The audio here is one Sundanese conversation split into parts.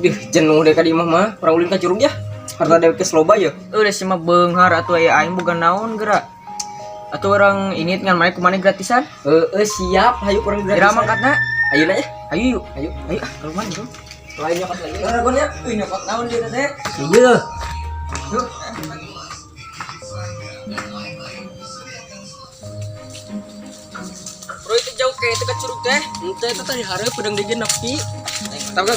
Duh, jenuh deh ka di imah mah, urang ulin ka curug ya. Harta dewek geus loba ya. Udah sih mah beunghar atuh aya aing boga naon geura. Atuh orang ini ngan maneh kumaneh gratisan. Heeh, siap, hayu urang Geura gratisan. mangkatna. Ayeuna ya. Ayo yuk. Ayo. Ayo ah kalau mana bro. Lain nyokot lagi. Ragon ya. Euy nyokot naon dia teh? Iya. Yuk. Bro itu jauh kayak itu ke curug teh. Ente itu tadi hareup pedang deui nepi. Tapi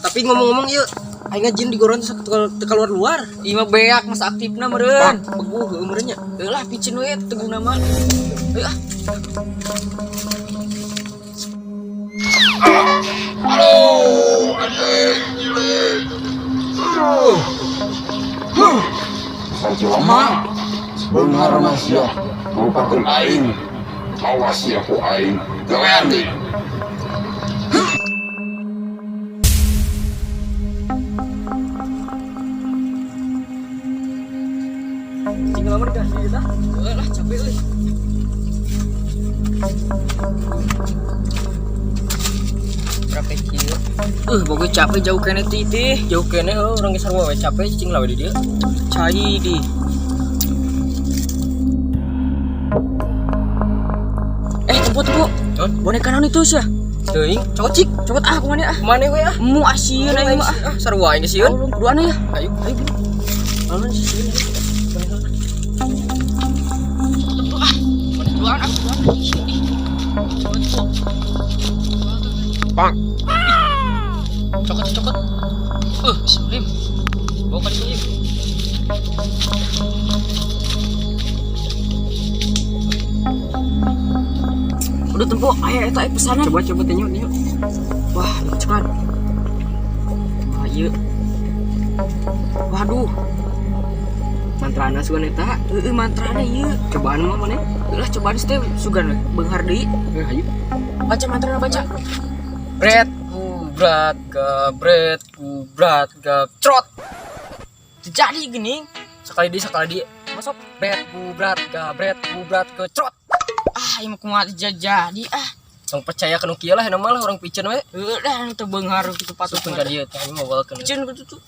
tapi ngomong-ngomong ieu aing ngajin di goron teu keluar luar. Ieu mah beak masa aktifna meureun. Peguh heueuh meureun nya. Heuh lah picin we teguh nama. Ayo ah. Sancilama beunghar mah sia merupakeun aing awas sia ku aing gawean deui. Cing lamun dikasih eta. Heuh lah capek euy. Berapa kilo? Boga capek jauh kene teh. Jauh kene heuh urang geus sarua we capek cing lawe di dieu. Cai di. Tempo tempo. Naon? Boneka naon itu sih? Teuing, cokot cik. Cokot ah kumaha ah. Maneh we ah. Mu asieun aing mah ah. Ah, sarua aing sieun. Ayo kuduan ya. Ayo, Ayo. Lamun sieun. Tempo ah. Kuduan ah kuduan. Ih. Cokot tempo. Bang. Cokot cokot. Bismillah. Bawa ka dieu. Udah tempo aya eta pesanan. Coba coba tanya tanya. Wah, cepat. Wah, ieu. Waduh, Mantrana sugan eta. heueuh mantrana ieu. Cobaan mah maneh. Lah cobaan teh sugan we, beunghar deui. Hayu. Baca mantrana baca. Bret kubrat gabret kubrat gabtrot. Jadi geuning. Sekali di sekali di. Masuk. Bret kubrat gabret kubrat kecrot. Ah, ieu mah kumaha jadi ah. Tong percaya kanu kieu lah nama lah orang piceun we. Heueuh dah teu beunghar kitu patuh. Masukkeun ka dieu teh anjing mawalkeun. Piceun kitu tuh.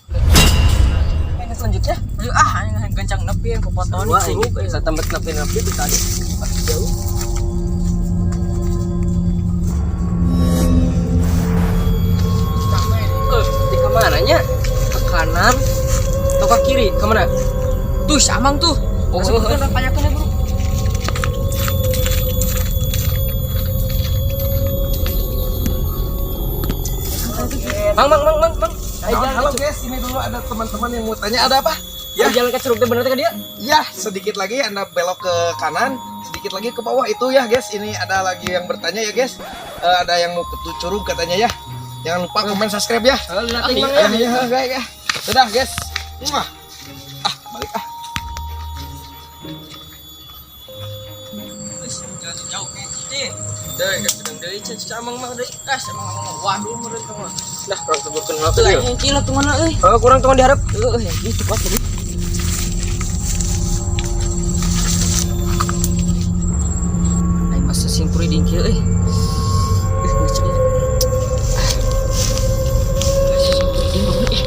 Ini selanjutnya. Ayo ah, aing gancang nepi yang popoton Wah, curug. ini bisa tambah nepi-nepi tuh tadi. Jauh. Di kemananya? Ke kanan atau ke kiri? Kemana? Tuh, si Amang tuh. Oh, Masuk oh, ke tanyakeun ya, Bro. Mang, mang, mang, mang, mang. Ayo jalan Halo ke guys, ini dulu ada teman-teman yang mau tanya ada apa? Ya. Ya, Jalan ke curug teh bener teh ka dia? ya sedikit lagi Anda belok ke kanan, sedikit lagi ke bawah itu ya guys. Ini ada lagi yang bertanya ya guys. Ada yang mau ke curug katanya ya. Jangan lupa komen subscribe ya. Halo, Ya, mang ya. ya, ya, ya. Sudah guys. Mwah. Ah, balik ah. Jauh ke teh. Deui, geus sedang deui cek amang mah deui. Ah, si Amang mah waduh meureun teh mah. Nah, kurang teburkeun heula Tuh teh. yang kilo tuh mana euy. Oh, kurang tong diharap. Heueuh, itu kuat tadi. Aing masa sing kuriding kieu euy. Geus jadi. Ah. Sing kuriding bangun ih.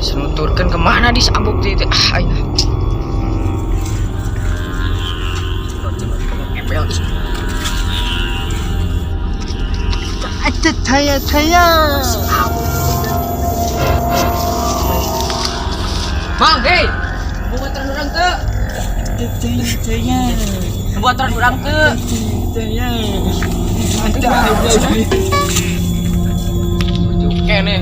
Senuturkan kemana di sabuk teh teh ah aing. Epel ih. Saya saya. Mang, hei. Buatan urang teu. Buatan urang teu. Jauh kene.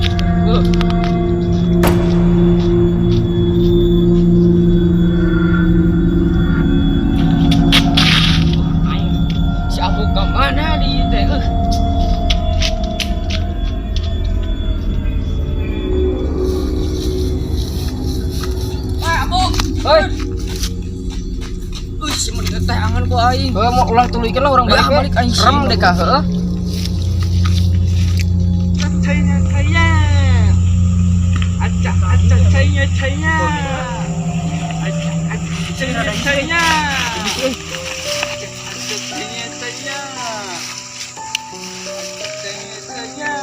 Aing. Si Abu ke mana di teh? Ah, Abu. Hoi. Diteangan ku aing. Heuh, mau ulah tuluykeun lah urang Ya, balik we. balik aing. Serem deh kah heuh. Cainya cainya. Acak acak cainya cainya. Acak acak cainya cainya. Acak acak cainya cainya. Acak cainya cainya.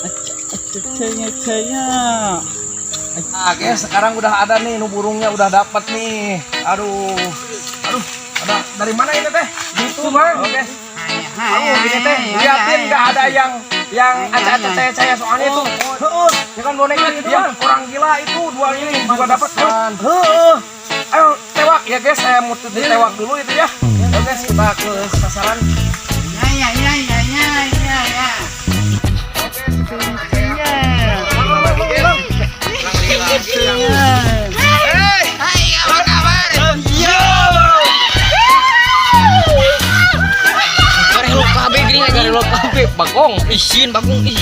Acak acak cainya cainya. Nah, guys, sekarang udah ada nih nu burungnya udah dapat nih. Aduh. Aduh, ada dari mana ini teh? Gitu, Bang. Oke. Aduh, ini teh liatin nggak ada yang acak-acak saya-saya soalnya itu. Heeh. Ya kan boneka gitu Ya, orang gila itu dua ini juga dapat. Heeh. Ayo tewak ya, guys. Saya mau ditewak dulu itu ya. Oke, guys, kita ke sasaran. Ya ya ya ya ya ya. Bang, bang, bang, bang. Hey! Hai, apa kabar? Yo! Garelo kabeh geuning, garelo kabeh. Bagong, isin bagong ih.